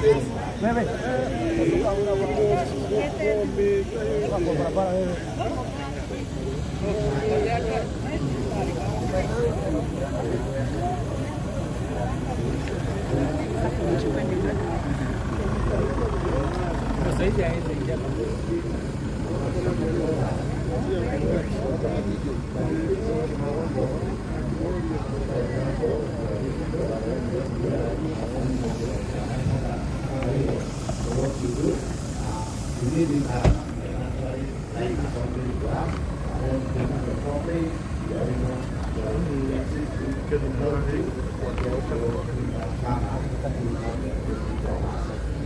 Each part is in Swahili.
Wewe. Kwa barabara wewe. Sasa hizi haiwezi ingia. What you do, you need it naturally, like something to ask, and then the properly, you know, the existing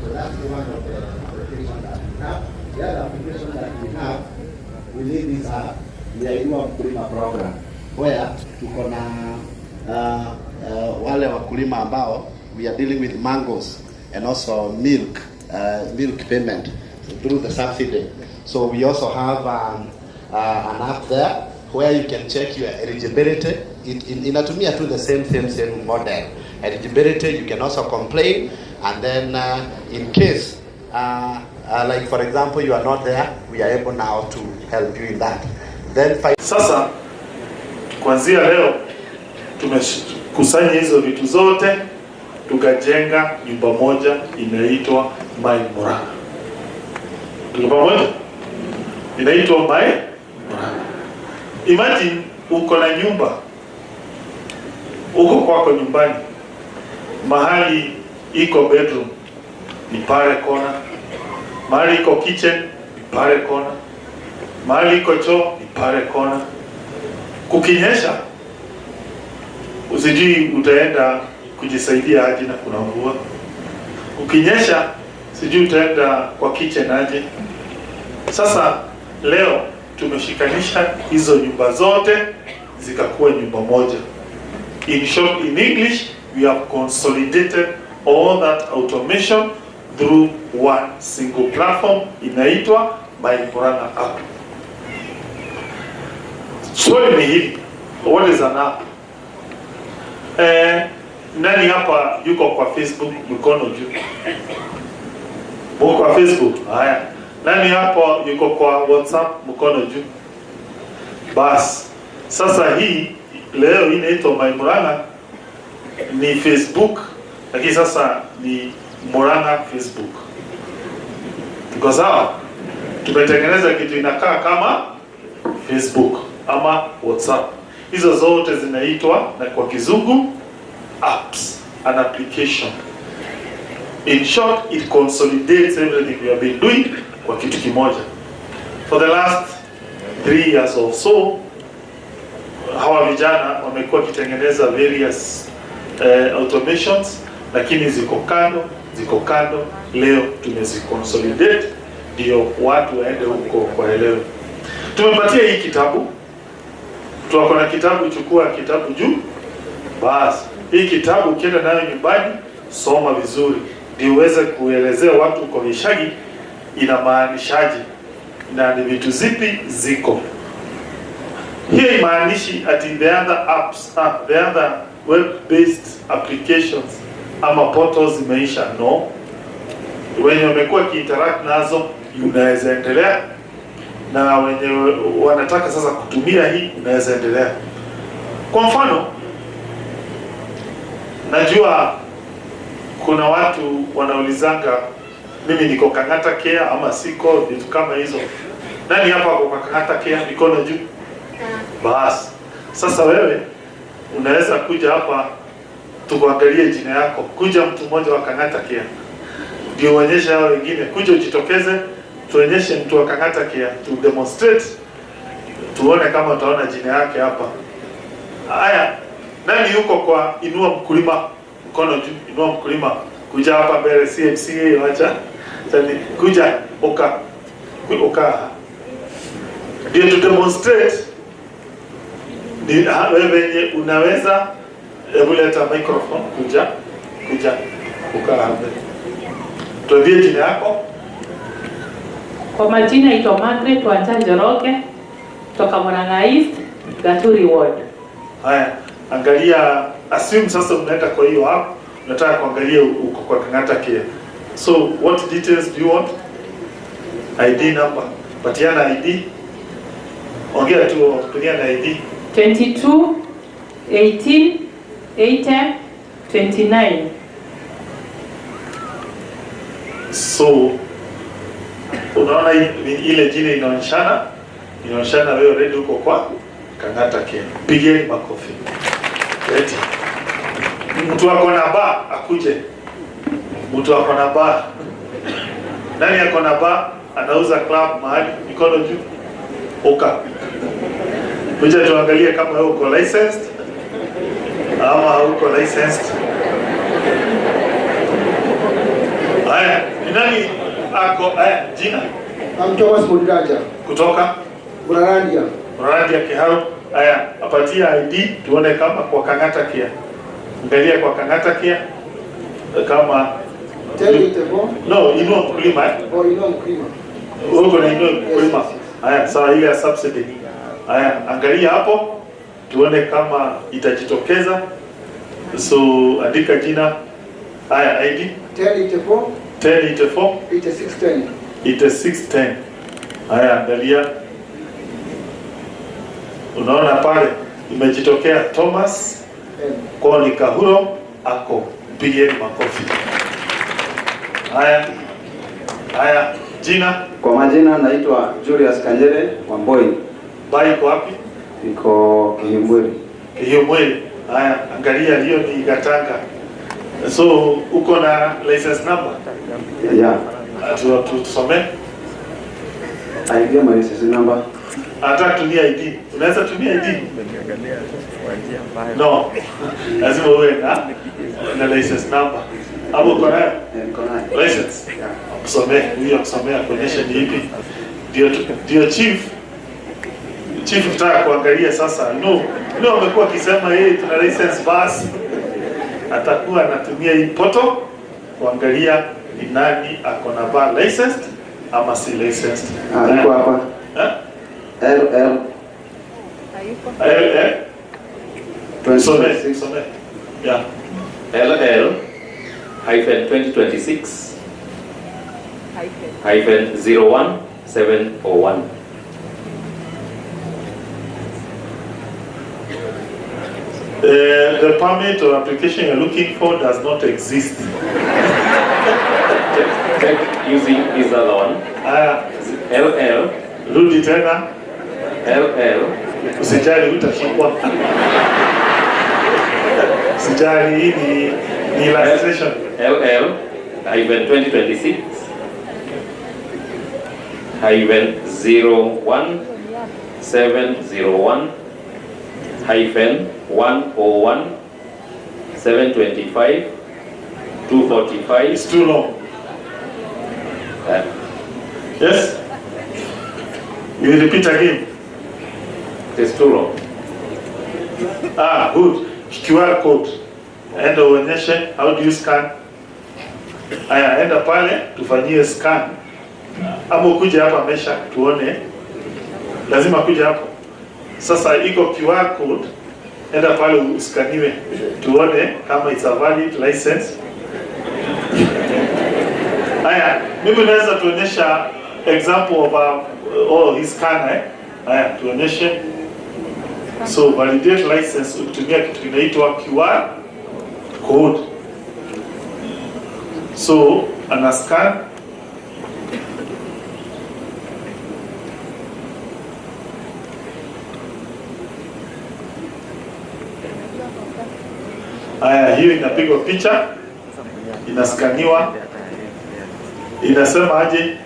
So that's one of the application that we have. The other application that we have within this app ni ya Inua Mkulima program where tuko na wale wakulima ambao we are dealing with mangoes and also milk payment through the subsidy. So we also have an app there where you can check your eligibility. Inatumia tu the same model. Eligibility, you can also complain, and then in case like for example you are not there, we are able now to help you in that. Then Sasa kuanzia leo tumekusanya hizo vitu zote tukajenga nyumba moja inaitwa My Murang'a. Tuko pamoja? Inaitwa My Murang'a. Imagine uko na nyumba, uko kwako nyumbani, mahali iko bedroom ni pale kona, mahali iko kitchen ni pale kona, mahali iko choo ni pale kona. Kukinyesha usijui utaenda kujisaidia aje na kuna mvua. Kukinyesha sijui utaenda kwa kitchen aje. Sasa leo tumeshikanisha hizo nyumba zote zikakuwa nyumba moja. In short, in English, we have consolidated all that automation through one single platform inaitwa My Murang'a app. Swali ni hili, what is an app? Nani hapa yuko kwa Facebook? Mkono juu. Muko kwa Facebook? Haya. Nani hapo yuko kwa WhatsApp? Mkono juu. Bas. Sasa hii leo inaitwa My Murang'a ni Facebook, lakini sasa ni Murang'a Facebook. Tuko sawa? Tumetengeneza kitu inakaa kama Facebook ama WhatsApp. Hizo zote zinaitwa na kwa kizungu apps, an application. In short, it consolidates everything we have been doing kwa kitu kimoja. For the last 3 years or so, hawa vijana wamekuwa wakitengeneza various automations, lakini ziko kando, ziko kando. Leo tumeziconsolidate ndio watu waende huko waelewe. Tumepatia hii kitabu, tuko na kitabu, chukua kitabu juu. Basi hii kitabu ukienda nayo nyumbani, soma vizuri, ndio uweze kuelezea watu uko Gicagi inamaanishaje na ni vitu zipi ziko. Hiyo imaanishi ati the other apps, the other web based applications ama portals zimeisha. No, wenye wamekuwa kiinteract nazo unaweza endelea, na wenye wanataka sasa kutumia hii unaweza endelea. Kwa mfano, najua kuna watu wanaulizanga mimi niko Kang'ata Care ama siko, vitu kama hizo. Nani hapa ako kwa Kang'ata Care? Mikono juu. Basi sasa wewe unaweza kuja hapa tukuangalie jina yako. Kuja mtu mmoja wa Kang'ata Care ndio uonyeshe hao wengine. Kuja ujitokeze, tuonyeshe mtu wa Kang'ata Care, tu demonstrate, tuone kama utaona jina yake hapa. Haya, nani yuko kwa Inua Mkulima? Mkono juu. Inua Mkulima, kuja hapa mbele. CMCA, wacha sasa, kuja uka ndio tu demonstrate ni wewe venye unaweza. Hebu leta microphone, kuja kuja uka hapa, tuambie jina yako. Kwa majina naitwa Margaret Wanja Njoroge kutoka Murang'a East, Gaturi Ward. Haya, angalia, assume sasa unaenda kwa hiyo app, unataka kuangalia uko kwa Kang'ata Care. So what details do you want? ID number. Patiana ID. Ongea tu, patiana ID. 22 18 80 29. So unaona ile jina inaonyeshana wewe already uko kwa Kang'ata Care. Pigeni makofi. Eti mtu ako na bar akuje. Mtu ako na bar. Nani ako na bar anauza club mahali? Mikono juu. Oka. Kuja tuangalie kama wewe uko licensed ama hauko licensed. Haya, ni nani ako? Haya, jina I'm Thomas Mudiraja, kutoka Burarandia. Mradi ya Kiharu. Haya, apatie ID tuone kama kwa Kang'ata Care. Angalia kwa Kang'ata Care kama 1084 no, Inua Mkulima, eh? or Inua Mkulima. Uko na Inua Mkulima. Haya, sawa, ile ya subsidy. Haya, angalia hapo tuone kama itajitokeza. So andika jina. Haya, ID 1084 1084 8610. 8610. Haya, angalia, unaona pale imejitokea Thomas M. kwao ni Kahuro ako, mpigieni makofi. Haya, haya, jina Kwa majina naitwa Julius Kanjere Wamboi, bai iko wapi? niko Kihimbwiri. Hiyo mweli. Haya, angalia, hiyo ni Gatanga. So uko na license number? Yeah. Tusomee. ID ama license number? Anataka tumia ID. Unaweza tumia ID? No. Lazima uwe na license number. Hapo uko nayo? Eh, niko nayo. License. Yeah. Kusomea, huyo akusomea kuonyesha ni ipi. Ndio chief. Chief tutaka kuangalia sasa. No. No, amekuwa akisema yeye tuna license basi. Atakuwa anatumia hii portal kuangalia ni nani ako na bar licensed ama si licensed. Ah, iko hapa. Eh? LL Eh, eh. Some, 2026 some. Yeah. LL hyphen 2026 hyphen 01701. The permit or application you're looking for does not exist. Check using this other one. Haya, LL rudi tena, LL usijali utashikwa. Usijali, hii ni illustration. LL hyphen 2026 hyphen 01701 hyphen 101 725 245. It's too long. Yes? You repeat again. It is too long. Ah, good. QR code. Enda uonyeshe how do you scan. Aya, enda pale tufanyie scan. Ama ukuje hapa mesha tuone. Lazima kuja hapo. Sasa iko QR code. Enda pale uskaniwe tuone kama it's a valid license. Aya, mimi naweza tuonyesha example of a, oh, his scanner, eh? Aya, tuonyeshe. So validate license ukitumia kitu kinaitwa QR code. So ana scan. Aya, hiyo inapigwa picha, inaskaniwa, inasema aje,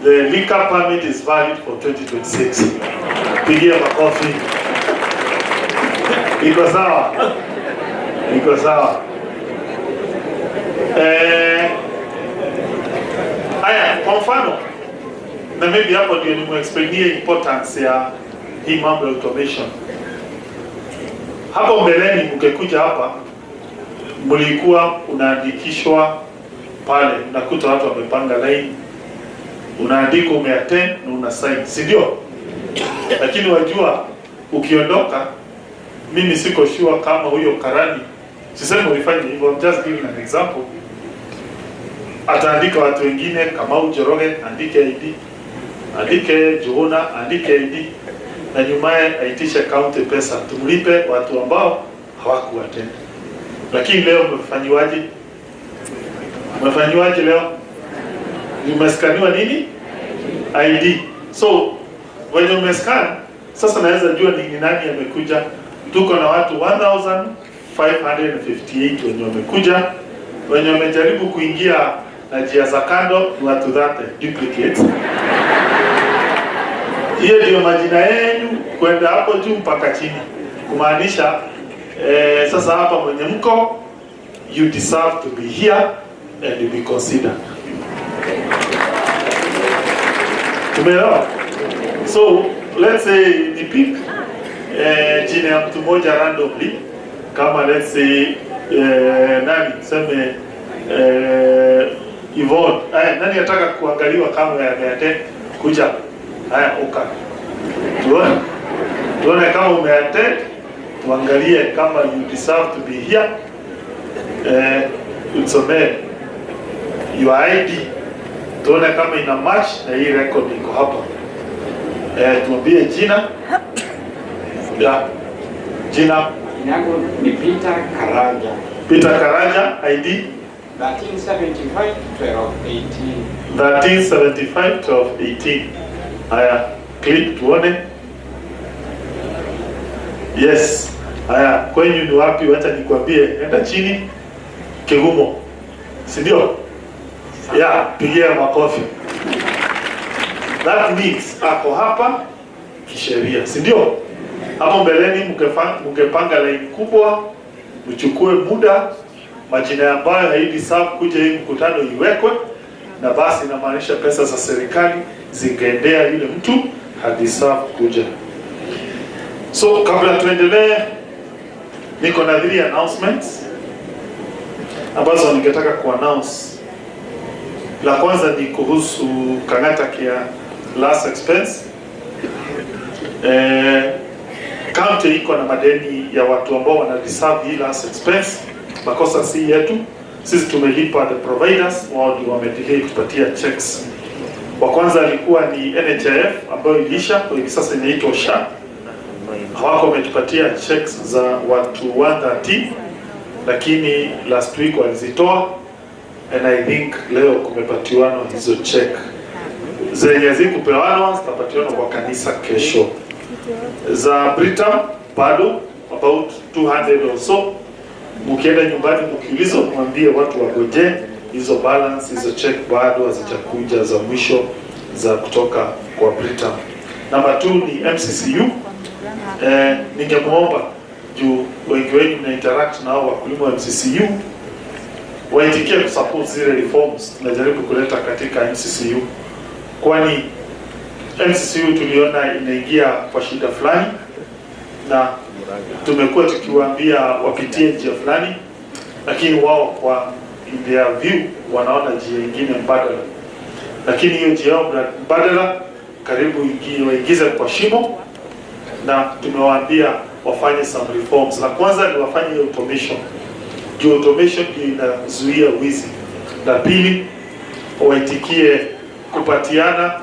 the liquor permit is valid for 2026. Pigia makofi. Iko sawa? Iko sawa. Haya, kwa mfano, na maybe hapo ndio nimuexplainie importance ya hii mambo ya automation. Hapo mbeleni mkikuja hapa mlikuwa unaandikishwa pale, unakuta watu wamepanga line, unaandika umeattend na una sign, si ndio? Lakini wajua ukiondoka, mimi siko sure kama huyo karani, sisemi ulifanya hivyo, I'm just giving an example. Ataandika watu wengine, Kamau Njoroge andike ID, andike Juhuna andike ID, na nyumaye aitishe county pesa tumlipe watu ambao hawakuattend. Lakini leo mmefanyiwaje? Mmefanyiwaje leo? Umeskaniwa nini? ID. So when umescan sasa naweza jua ni nani amekuja. Tuko na watu 1558 wenye wamekuja, wenye wamejaribu kuingia na njia za kando ni watu 30 duplicates. Hiyo ndio majina yenu kwenda hapo juu mpaka chini, kumaanisha sasa hapa mwenye mko, you deserve to be here and be considered. Tumeelewa? So let's say ni pick jina ya mtu mmoja randomly, kama let's say nani seme Yvonne. Nani anataka kuangaliwa kama ameattend? Kuja. Haya, uka. Tuone kama umeattend, tuangalie kama you deserve to be here. Usomee your ID, tuone kama ina match na hii record iko hapa. Tuambie jina. Ya. Jina. Jina yangu ni Peter Karanja. Peter Karanja, ID 1375 12 18. 1375 12 18. Haya, click tuone. Yes. Haya, kwenyu ni wapi? Wacha nikwambie, enda chini Kigumo, si ndio? Yeah, pigia makofi. That means ako hapa kisheria, si ndio? Hapo mbeleni mkepanga line kubwa, mchukue muda, majina ambayo haideserve kuja hii mkutano iwekwe, na basi inamaanisha pesa za serikali zingeendea yule mtu hadeserve kuja. So kabla tuendelee, niko na 3 announcements ambazo ningetaka kuannounce. La kwanza ni kuhusu Kang'ata Care last expense. County iko na madeni ya watu ambao wana deserve hii last expense. Makosa si yetu, sisi tumelipa the providers, wao ndio wamedelay kutupatia checks. Wa kwanza alikuwa ni NHIF ambayo iliisha, kwa hivi sasa inaitwa SHA. Hawako wametupatia checks za watu 130, lakini last week walizitoa, and I think leo kumepatiwana hizo check. Zenye zikupewanwa zitapatiwana kwa kanisa kesho. Za Britam bado about 200 or so. Mkienda nyumbani mkiulizwa, mwambie watu wagoje hizo balance, hizo check bado hazijakuja za mwisho za kutoka kwa Britam. Number 2 ni MCCU. Ningemuomba juu wengi wenu mna interact na hao wakulima wa MCCU waitikie kusupport zile reforms tunajaribu kuleta katika MCCU, kwani MCCU tuliona inaingia kwa shida fulani na tumekuwa tukiwaambia wapitie njia fulani, lakini wao kwa in their view wanaona njia nyingine mbadala, lakini hiyo njia yao mbadala karibu waingize kwa shimo, na tumewaambia wafanye some reforms. La kwanza ni wafanye automation, juu automation ndio inazuia wizi. La pili waitikie kupatiana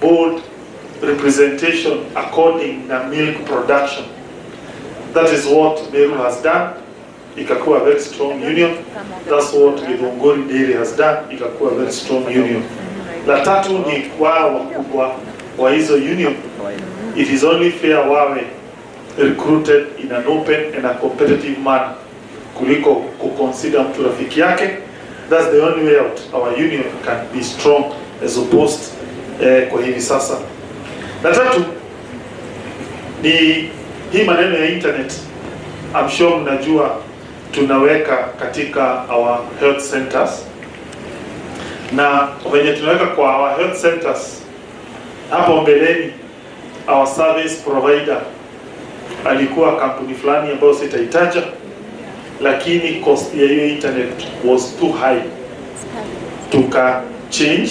board representation according na milk production. That is what Meru has done, ikakuwa very strong union. That's what Githunguri Dairy has done, ikakuwa very strong union. La tatu ni kwa wakubwa wa hizo union, it is only fair wawe recruited in an open and a competitive manner kuliko kuconsider mtu rafiki yake. That's the only way out our union can be strong as opposed kwa hivi sasa. La tatu ni hii maneno ya internet. I'm sure mnajua tunaweka katika our health centers, na venye tunaweka kwa our health centers, hapo mbeleni our service provider alikuwa kampuni fulani ambayo sitaitaja, lakini cost ya hiyo internet was too high. Tuka change,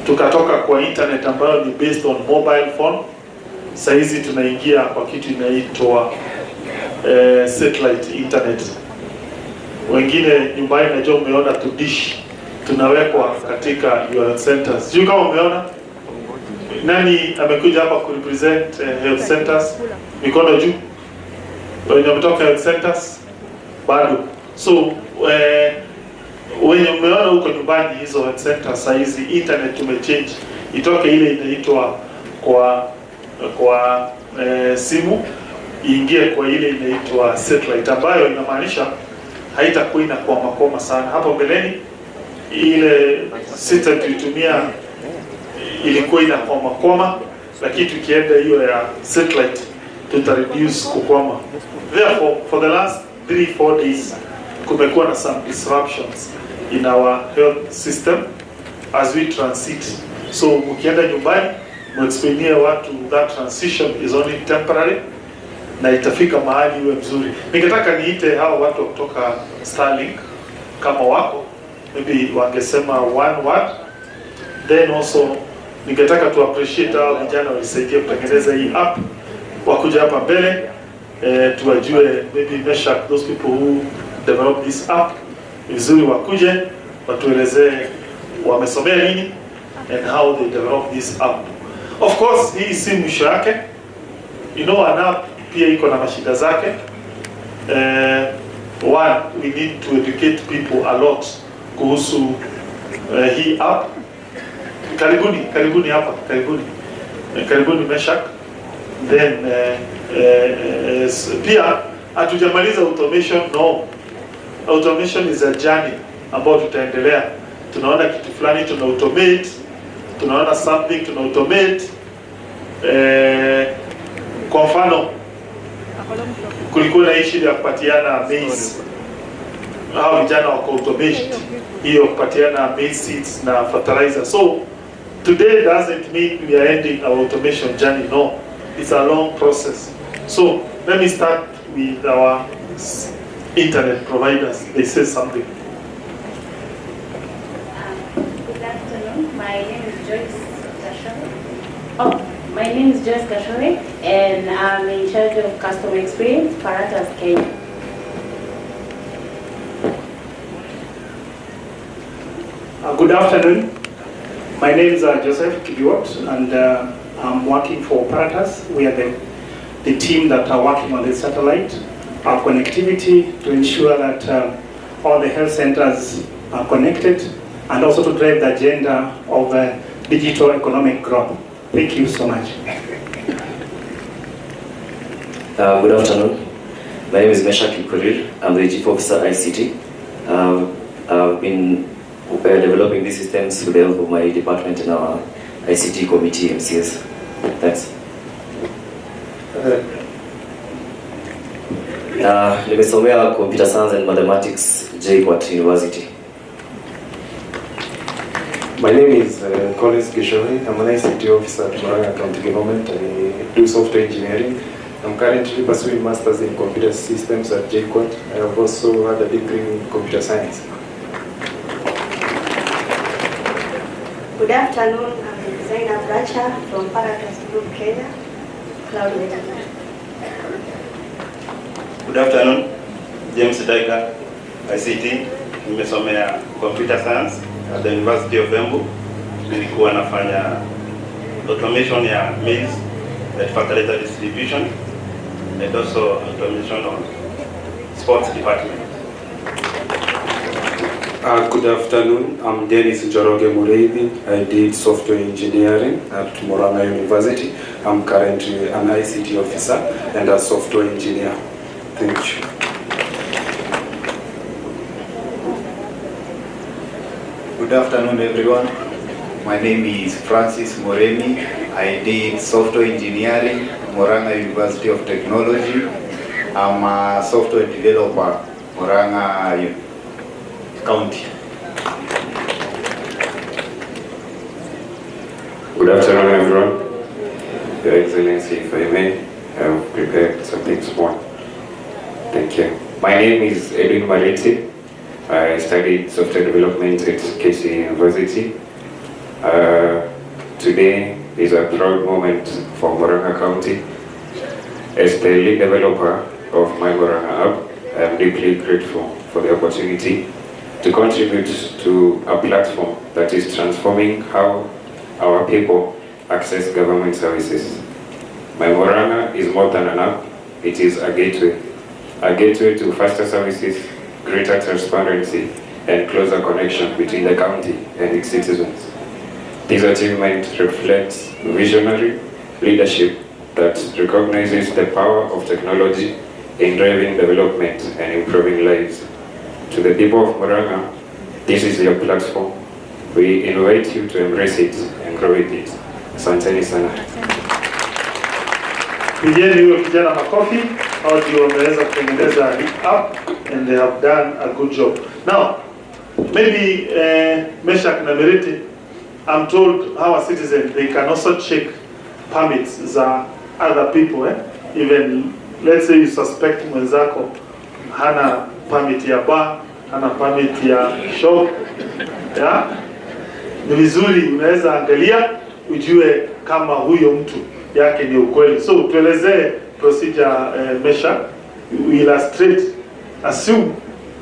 tukatoka kwa internet ambayo ni based on mobile phone. Saizi tunaingia kwa kitu inaitwa satellite internet. Wengine nyumbani najua umeona tu dish tunawekwa katika your centers. Sijui kama umeona nani amekuja hapa kurepresent health centers, mikono juu. Wenye wametoka health centers bado. So wenye umeona huko nyumbani hizo health centers, saa hizi internet tumechange itoke ile inaitwa kwa simu iingie kwa ile inaitwa satellite, ambayo inamaanisha haitakuwa inakwama sana. Hapo mbeleni ile system tulitumia ilikuwa inakwama kwama, lakini tukienda hiyo ya satellite tuta reduce kukwama. Therefore, for the last 3-4 days kumekuwa na some disruptions in our health system as we transit. So mkienda nyumbani muexplainie watu that transition is only temporary na itafika mahali iwe mzuri. Ningetaka niite hawa watu kutoka Starlink kama wako, maybe wangesema one word. Then also ningetaka tu appreciate hao vijana walisaidia kutengeneza hii app, wakuja hapa mbele tuwajue, maybe Meshak, those people who develop this app vizuri, wakuje watuelezee wamesomea nini and how they develop this app. Of course hii si mwisho yake. An app pia iko na mashida zake. One, we need to educate people a lot kuhusu hii app. Karibuni, karibuni hapa, karibuni. Karibuni Meshak. Then pia hatujamaliza automation, no. Automation is a journey ambayo tutaendelea. Tunaona kitu fulani tuna automate, tunaona something tuna automate. Kwa mfano kulikuwa na issue ya kupatiana maize, hao vijana wako automate hiyo kupatiana maize seeds na fertilizer. So today doesn't mean we are ending our automation journey. No, it's a long process. So let me start with our internet providers. They say something. Good afternoon. My name is Joyce Kashowe. Oh, my name is Joyce Kashowe, and I'm in charge of customer experience, Paratus Kenya. Good afternoon. My name is Joseph Kibiwot, and I'm working for Paratus. We are the team that are working on the satellite connectivity to ensure that all the health centers are connected, and also to drive the agenda of digital economic growth. Thank you so much. Good afternoon. My name is Meshak Kipkorir. I'm the Chief Officer ICT. I've been developing these systems with the help of my department and our ICT committee, MCS. Thanks. Nimesomea Computer Science and Mathematics, JKUAT University. My name is Collins Gishori. I'm an ICT officer at Murang'a County Government. I do software engineering. I'm currently pursuing masters in computer systems at JKUAT. I have also had a degree in computer science. Good afternoon. I'm Zainab Racha from Paratus Group Kenya, Cloud Network. Good afternoon. James Daiga, ICT. Nimesomea computer science at the University of Embu. Nilikuwa nafanya automation ya maize and fertilizer distribution and also automation on sports department. Good afternoon. I'm Dennis Njoroge Mureithi. I did software engineering at Murang'a University. I'm currently an ICT officer and a software engineer. Thank you. Good afternoon, everyone. My name is Francis Moremi. I did software engineering at Murang'a University of Technology. I'm a software developer, Murang'a County. Good afternoon, everyone. Your Excellency, if I may, I have prepared something small. Thank you. My name is Edwin Mariti. I studied software development at KC University. Today is a proud moment for Murang'a County. As the lead developer of My Murang'a app, I am deeply grateful for the opportunity to contribute to a platform that is transforming how our people access government services. My Murang'a is more than an app, it is a gateway. A gateway to faster services, greater transparency, and closer connection between the county and its citizens. This achievement reflects visionary leadership that recognizes the power of technology in driving development and improving lives. To the people of Murang'a, this is your platform. We invite you to embrace it and grow with it. Asanteni sana. Pigeni huyo kijana makofi. Hao ndio wameweza kutengeneza hii app and they have done a good job. Now, maybe Meshak na Meriti, I'm told our citizens, they can also check permits za other people, eh? Even let's say you suspect mwenzako hana permit ya bar, hana permit ya shop, yeah? Ni vizuri unaweza angalia ujue kama huyo mtu yake ni ukweli. So tuelezee procedure, Mesha, illustrate, assume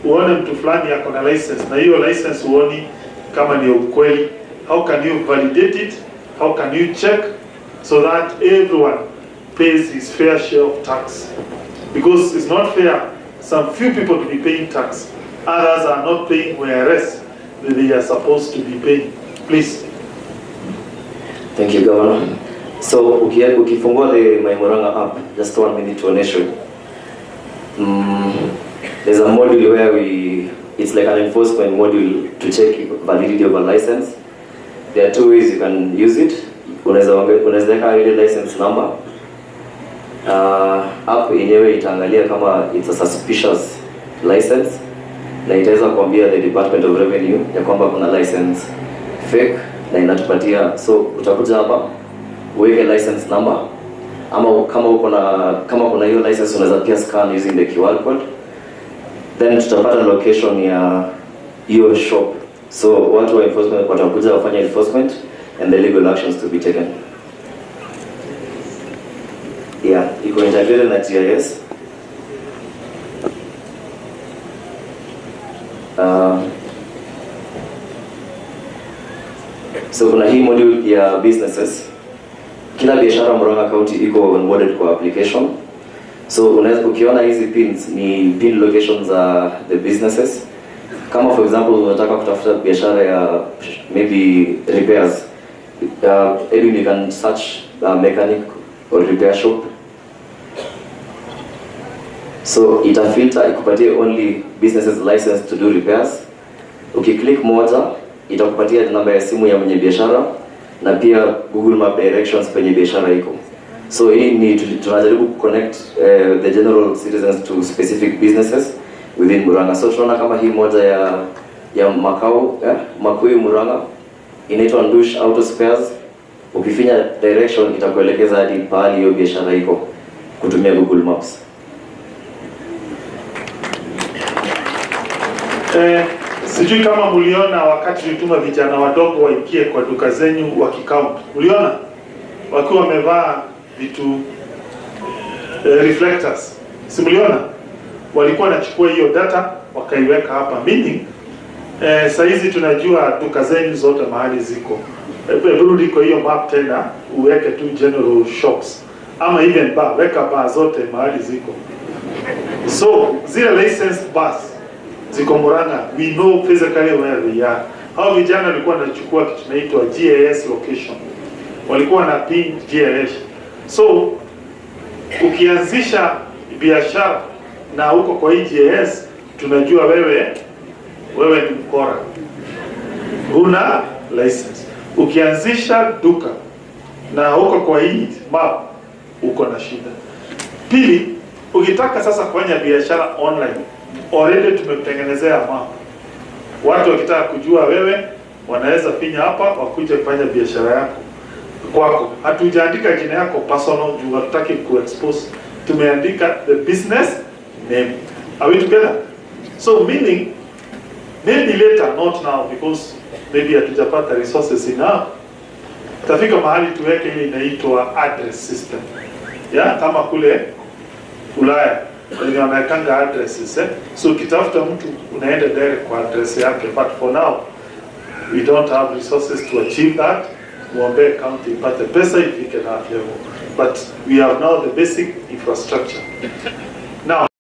uone mtu fulani ako na license na hiyo license uoni kama ni ukweli. How can you validate it? How can you check so that everyone pays his fair share of tax? Because it's not fair some few people to be paying tax, others are not paying, whereas they are supposed to be paying. Please. Thank you, Governor. So ukifungua the My Murang'a app, just one minute tuoneshe. There's a module where it's like an enforcement module to check validity of a license. There are two ways you can use it. Unaweza weka ile license number. App yenyewe itaangalia kama it's a suspicious license na itaweza kuambia the Department of Revenue ya kwamba kuna license fake na inatupatia. So utakuja hapa uweke license number, ama kama uko na kama kuna hiyo license, unaweza pia scan using the QR code, then tutapata location ya hiyo shop. So watu wa enforcement watakuja wafanye enforcement and the legal actions to be taken. Yeah, iko integrated na GIS. So kuna hii module ya businesses. Kila biashara Murang'a County iko onboarded kwa application. So unaweza ukiona hizi pins ni pin locations za the businesses. Kama for example unataka kutafuta biashara ya maybe repairs. Edwin, you can search mechanic or repair shop. So itafilter ikupatie only businesses licensed to do repairs. Ukiclick moja, itakupatia namba ya simu ya mwenye biashara na pia Google Map directions penye biashara iko. So hii ni tunajaribu kuconnect the general citizens to specific businesses within Murang'a. So tunaona kama hii moja ya Makau, Makuyu Murang'a, inaitwa Ndush Auto Spares. Ukifinya direction itakuelekeza hadi pahali hiyo biashara iko kutumia Google Maps. Sijui kama mliona wakati tulituma vijana wadogo waingie kwa duka zenyu wakicount. Mliona? Wakiwa wamevaa vitu reflectors. Si mliona? Walikuwa wanachukua hiyo data wakaiweka hapa, meaning saizi tunajua duka zenyu zote mahali ziko. Rudi kwa hiyo map tena uweke tu general shops ama even bar, weka bar zote mahali ziko. So zile licensed bars ziko Murang'a, we know physically where they are. Hao vijana walikuwa wanachukua kitu kinaitwa GIS location, walikuwa na pin GIS. So ukianzisha biashara na huko kwa hii GIS, tunajua wewe ni mkora, huna license. Ukianzisha duka na huko kwa hii map, uko na shida. Pili, ukitaka sasa kufanya biashara online, already tumekutengenezea map. Watu wakitaka kujua wewe, wanaweza finya hapa wakuje kufanya biashara yako kwako. Hatujaandika jina yako personal juu hatutaki kuexpose. Tumeandika the business name. Are we together? So meaning maybe later, not now, because maybe hatujapata resources enough. Tafika mahali tuweke ile inaitwa address system. Ya, kama kule Ulaya. Wenye wanawekanga addresses, eh? So ukitafuta mtu unaenda direct kwa address yake, but for now we don't have resources to achieve that. Muombe county ipate pesa ifike that level, but we have now the basic infrastructure now.